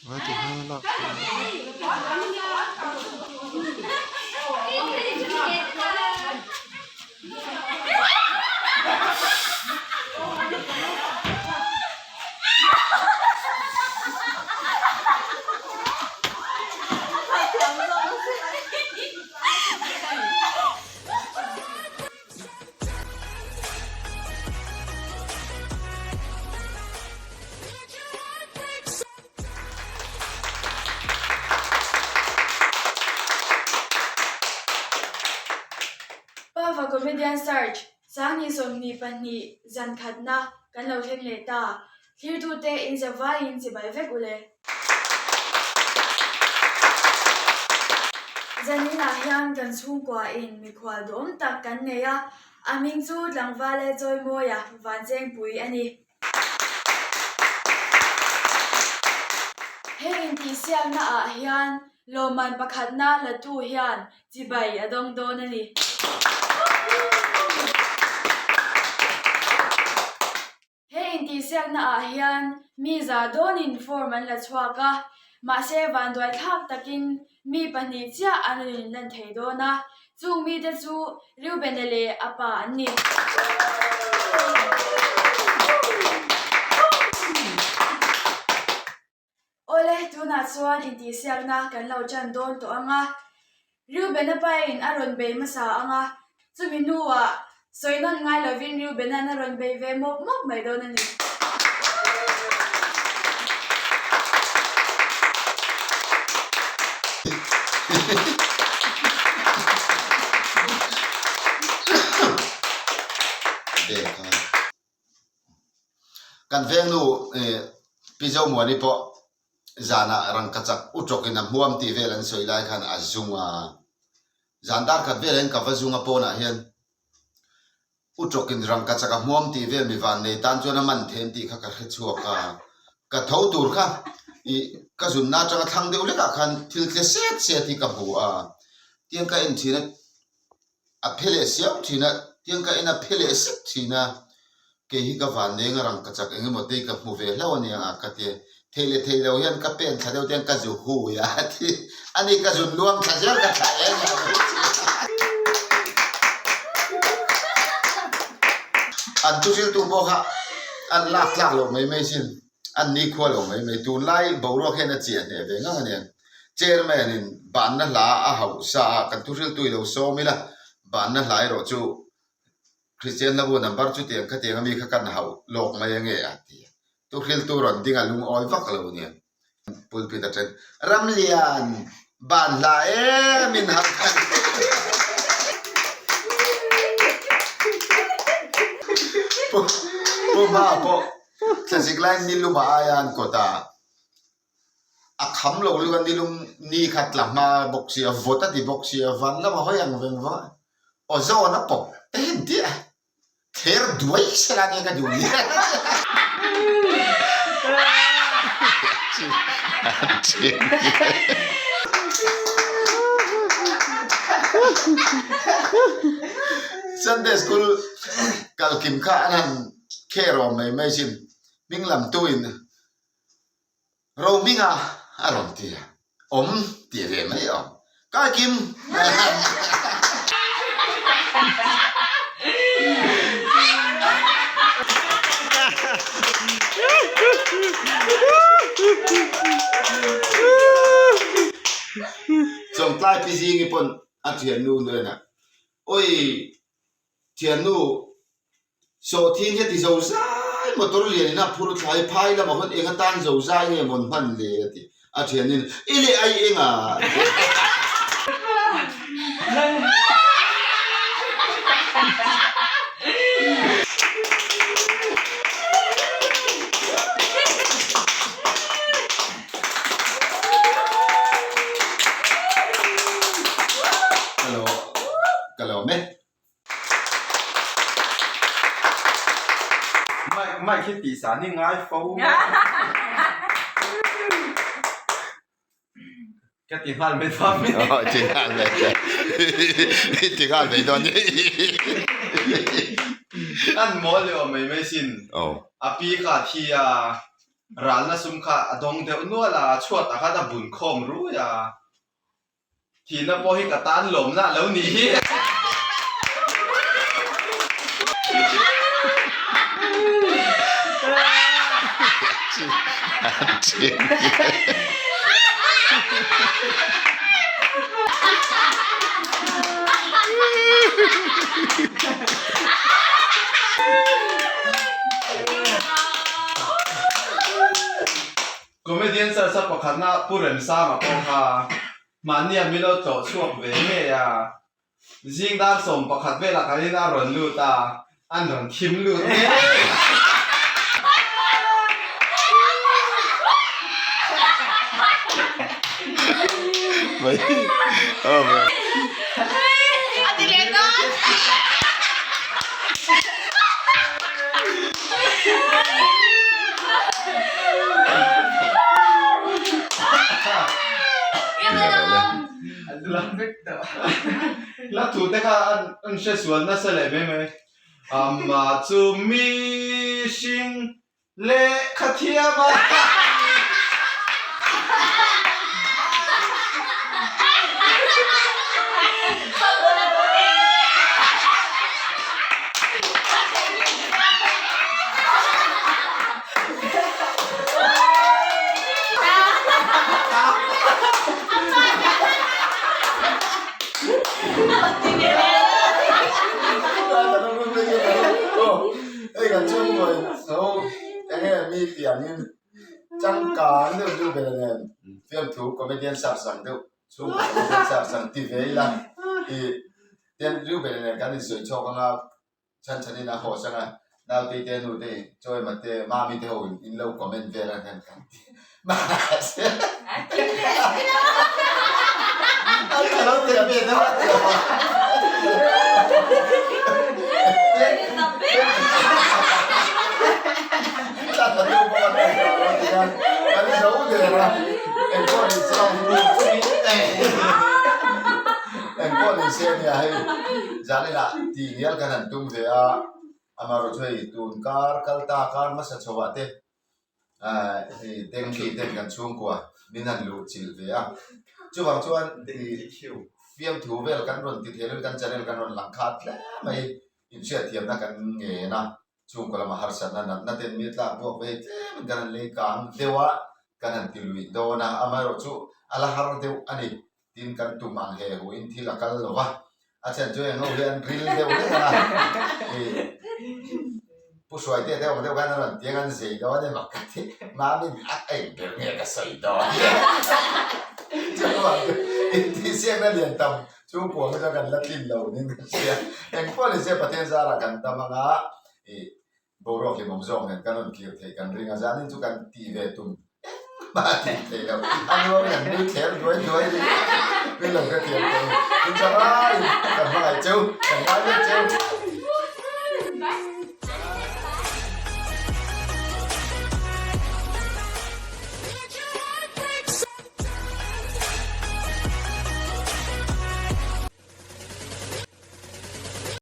Vai ti hian a lak theih a. Pava Comedian Search, Sangni 22 zan khatna kan lo thleng leh ta. Thlirtute in zavaiin chibai vek u le. Zaninah hian kan chhungkuain mikhual duhawm tak kan nei a, a hming chu tlangval leh chawimawia Vanchengpui a ni. He intihsiakna ah hian lawmman pakhatna latu hian chibai a dawng dawn a ni. He intihsiakna ah hian mi za dawnin form an la chhuak a, mahse vanduai thlak takin mi pahnih chiah an rawn inlan thei dawn a, chung mite chu Reubena leh a pa an ni. Awle, tunah chuan intihsiakna kan lo ṭan dawn tawh ang a, Reubena pain a rawn bei hmasa ang a, chumi hnuah sawi nawn ngai lovin Reubena'n a rawn bei ve mawp mawp mai dawn a ni. Kan vengnu Pi Zomuani pawh zanah rangkachak u tawkin a hmuam tih vel an sawi lai khan a zung a, zan dar khat velah hian ka va zung a pawnah hian u tawkin rangkachak a hmuam tih vel mi van nei tan chuan a man them tih kha ka hre chhuak a, ka tho tur kha ih ka zunna atanga thlang deuh hlekah khan thil tle set set hi ka hmu a, tiang ka en thin a. A phe leh siam thin a, tiang ka en a phe leh sek thin a, kei hi ka van neng a rang ka chak eng emaw te hi ka hmu ve hlauh a nia a ka ti a, theih leh theih lo hian ka pen thla deuh te hian ka zu hui a a ti, a ni ka zun luang thla zel ka thla em a ti An thuhriltu pawh kha an lak tlak loh mai mai sin. An ni khua lo mai mai. Tunlai boruak hian a chiah hneh ve ngang a nia. Chairman in banna hla a hauh sa a, kan thuhriltu i lo sawm ila, banna hla erawh chu Kristian hlabu number chutiang khatiang ami kha kan hauh lawk mai ange a ti a. Thuhriltu rawn ding a lungawi vak lo nia. Pulpit atang Ramlian ban hla em in hauh khan. Pu Hma pawh Thlazik laiin nilum a aia an kawt a, a kham lo luh a nilum ni kha tla hma bawk si a, vawt a ti bawk si a, van lama hawi ang veng vang a, aw zawn a pawp em tih a, thler duai sela nia ka duh ni. Sunday school kalkim kha an han Khe rawm mai mai sin hming lam tu in Rohminga a rawn ti a, awm ti ve mai awm. Kai Kim! Chawngtlai pi zingi pawn a thiannu hnenah, Oi thiannu, Sawhthin heti zo zai motor lian in a phur thlai phai lamah hawn eng atan zo zai nge mawn hman le a ti. A thianin i leh ai eng a ti. Ka lo ka lawm e. Mike Mike hi tih san hi ngai fo mai ka ti nghal mai dawn mi Aw ti nghal mai i ti nghal mai dawn ni an mawl leh awm mai mai sin Aw a pi kha a thi a. Ralna sum kha a dawng deuh nual a, chhuatah khan a bun khawm rui a. Thihna pawh hi ka tan lawmna a lo nih hi. Comedian search a pakhatna Pu Remsanga pawh kha mahnia min lo tlawh chhuak ve ngei a, zing dar 11 velah kan in a rawn lut a, an rawn thim lut ngei. La thu te kha an hre sual nasa leh mai mai. Amah chu mihring lehkha thiam a. Hei kan chhungkaw in so enge mi piangin changkang deuh deuh ber nen fiamthu comedian sar sang deuh chhungkaw comedian sar sang ti ve ila ih tian riu ber nen kan insawi chhuak anga chhan chhan in a haw sang a naute te nu te chaw emaw te mami te ho in in lo comment vel a kan kan ti mahse a lo tel ve deuh a ti a kan zo der a engpawh ni se Engpawh ni se nia hei zaninah tih ngial kan han tum ve a, amaherawhchu hei tun kar kal ta kar hmasa chho ah te ahh hei dengue ten kan chhungkua min han luh chilh ve a, chuvang chuan fiamthu vel kan rawn ti thei lo kan channel kan rawn lang khat hle mai inhriatthiamna kan ngen a. Chhungkaw lama harsatna natna ten mi tlak buak ve tlem in kan han lei kang deuh a, kan han ti lui dawn a, amaherawh chu a la har deuh a ni. Tin kan tum ang he hu in thil a kal lo va, a chhan chu eng ho hi an ril deuh hlek a, ih Pu Hruaite te awm deuh khan a rawn ti a, kan zei dawn em a ka ti, Mami a eng ber nge ka sawi dawn? Chuvang chu intihsiakna lian tam Chhungkua hi chuan kan la tlin lo niin ka hria. Engpawh ni se Pathian zarah kan dam anga ih boruak hlimawm zawk nen kan rawn kir theih kan ring a, zanin chu kan tih ve tum engmah a tih theih loh. A nuam in an nui thler duai duai ri ri lo ka thiam tawh. Inchawlaiin kan hmangaih cheu, kan ngai vek cheu.